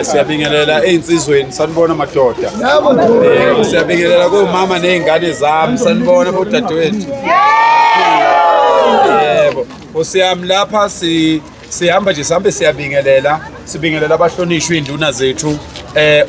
Siyabingelela ey'nsizweni, sanibona madoda. Siyabingelela komama ney'ngane zami, sanibona bodadewethu. Yebo, Nkosi yami, lapha sihamba nje, sihambe siyabingelela, sibingelela abahlonishwa iy'nduna zethu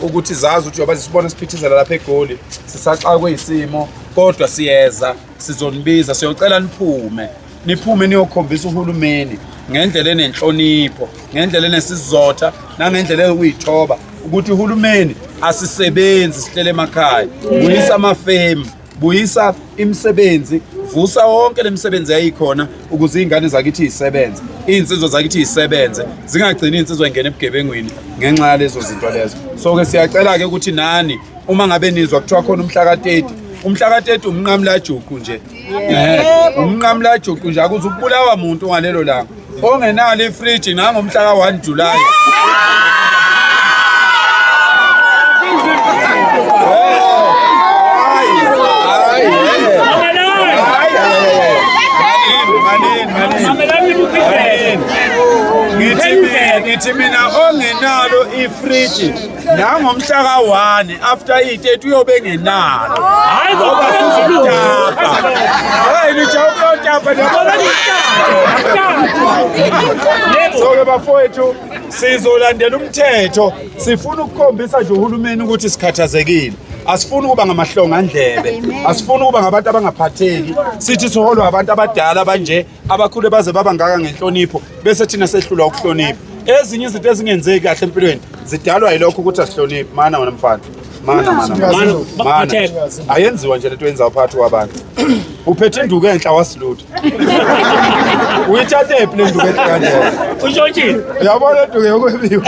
ukuthi zazi ukuthi njengoba sisibona siphithizela lapha eGoli, sisaxakwe isimo, kodwa siyeza, sizonibiza, siyocela niphume. Niphume niyokhombisa uhulumeni ngendlela enenhlonipho, ngendlela enesizotha, nangendlela eyokuyithoba ukuthi uhulumeni asisebenzi, sihlele emakhaya, buyisa amafemu, buyisa imisebenzi, vusa wonke lemisebenzi yayikhona ukuze iy'ngane zakithi yisebenze, iy'nsizwa zakithi yisebenze, zingagcini iy'nsizwa ingena ebugebengwini ngenxa yalezo zinto lezo. So-ke siyacela-ke ukuthi nani uma ngabe nizwa kuthiwa khona umhla ka-30, umhla ka-30 umnqamulajuqu nje. Umnqamulajuqu nje, akuze ukubulawa muntu ngalelo langa. Ongenalo ifriji nangomhla ka-1 July. Ngithi mina ongenalo ifriji nangomhla ka-1 after i-30 uyobe engenalo. Hayi ngoba sizotapa. Hayi nijabula utapa. So-ke bafowethu sizolandela umthetho, sifuna ukukhombisa nje uhulumeni ukuthi sikhathazekile. Asifuni ukuba ngamahlongandlebe, asifuni ukuba ngabantu abangaphatheki. Sithi siholwa abantu abadala abanje abakhule baze baba ngaka ngenhlonipho, bese thina sehlulwa ukuhlonipha. Ezinye izinto ezingenzeki kahle empilweni zidalwa yilokho ukuthi asihloniphi. Mana wena mfana, mana mana mana, mana. Ayenziwa nje lento yenzayo phakathi kwabantu. Uphethe induku enhla wasilutho. Uyithathe phi le nduku enhle kanje? Ushontshile. Uyabona induku yokwebiwa.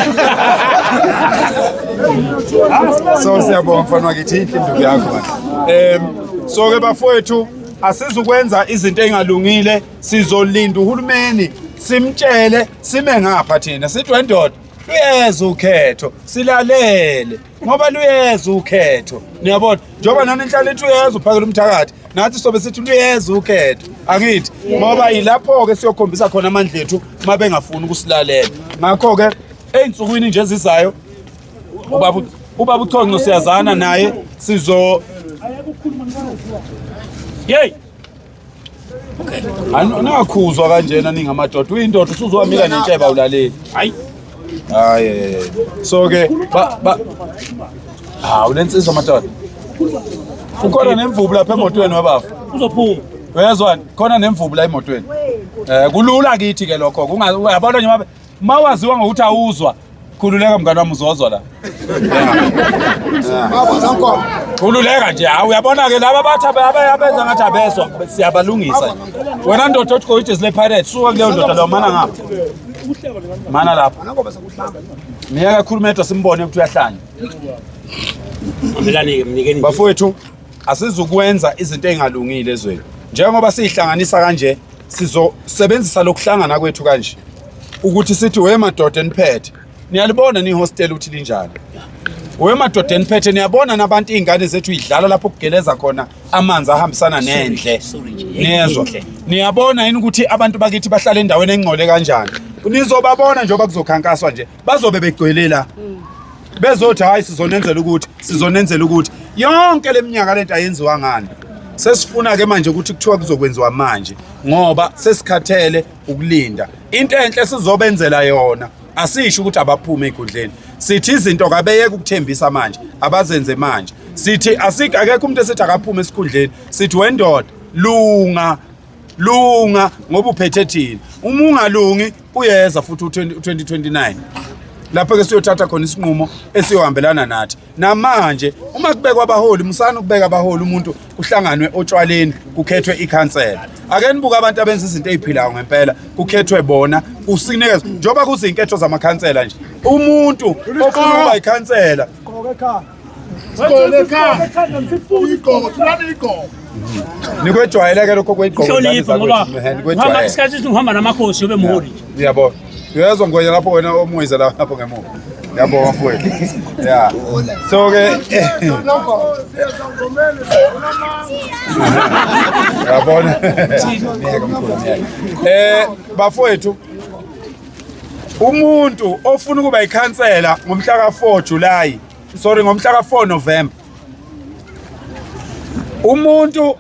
So siyabonga mfana wakithi, inhle induku yakho manje. So ke bafowethu asizukwenza izinto engalungile, sizolinda uhulumeni simtshele, sime ngapha thina sithi wendoda luyeza ukhetho, silalele ngoba luyeza ukhetho. Niyabona njengoba nani inhlala ithi uyeza uphakela umthakathi, nathi sobe sithi luyeza ukhetho, angithi? Ngoba yilapho ke siyokhombisa khona amandla ethu uma bengafuni ukusilalela. Ngakho ke ey'nsukwini nje ezizayo ubaba uChonco siyazana naye, sizo Yey. Anakhuzwa kanjena ningamadoda, uyindoda usuzowamika nentsheba ulaleli. Hayi. Hayi. So ke ba Hawu lensizwa madoda. Ukhona nemvubu lapha emotweni webafu. Uzophuma. Uyezwani? Khona nemvubu la emotweni. Kulula kithi ke lokho. Uyabona nje mawaziwa ngokuthi awuzwa. Khululeka mngani wami, uzozwa la. Khululeka nje. Hawu uyabona ke laba bathi abenza ngathi abezwa, siyabalungisa. Wena ndoda othi ijezi le Pirates, suka kuleyo ndoda leyo, mana ngapha. Mana lapha. Miyeka akhulume yedwa simbone ukuthi uyahlanya. Mamelani-ke, mnikeni. Bafowethu, asizukwenza izinto ey'ngalungile ezweni. Njengoba siyihlanganisa kanje, sizosebenzisa lokuhlangana kwethu kanje ukuthi sithi we madoda eniphethe, niyalibona nihostel ukuthi linjani. We madoda eniphethe, niyabona nabantu iy'ngane zethu idlala lapho kugeleza khona amanzi ahambisana nendle. Niyezwa? Niyabona yini ukuthi abantu bakithi bahlala endaweni engcole kanjani? Nizobabona njengoba kuzokhankaswa nje, bazobe begcwele la. Bezothi hayi sizonenzela ukuthi, sizonenzela ukuthi. Yonke leminyaka lento ayenziwa ngani? Sesifuna ke manje ukuthi kuthiwa kuzokwenziwa manje ngoba sesikhathele ukulinda. Into enhle sizobenzela yona, asisho ukuthi abaphume ezikhundleni. Sithi izinto kabeyeke ukuthembisa manje, abazenze manje. Sithi akekho umuntu esithi akaphume esikhundleni. Sithi wendoda lunga, lunga ngoba uphethe thina. Uma ungalungi uyeza futhi u-2029 lapho ke siyothatha khona isinqumo esiyohambelana nathi. Namanje uma kubekwa abaholi, musani ukubeka abaholi umuntu kuhlanganwe otshwaleni kukhethwe ikhansela. Ake nibuke abantu abenza izinto eziphilayo ngempela, kukhethwe bona, usinikezwe njengoba kuzinketho zamakhansela nje. Umuntu ofuna ukuba ikhansela nikwejwayeleke lokho kweyigqoko. Hlonipha ngoba uhamba isikhathi esiningi uhamba namakhosi ube muholi nje. Uyabona? Uyezwa ngwenya lapho wena omuyiza lapho ngemuva. Ngiyabonga mfowethu. Yeah. So ke yabona. Ngiyeke mkhulu ngiyeke. Bafowethu Umuntu ofuna ukuba ikhansela ngomhla ka-4 July, sorry, ngomhla ka-4 November, umuntu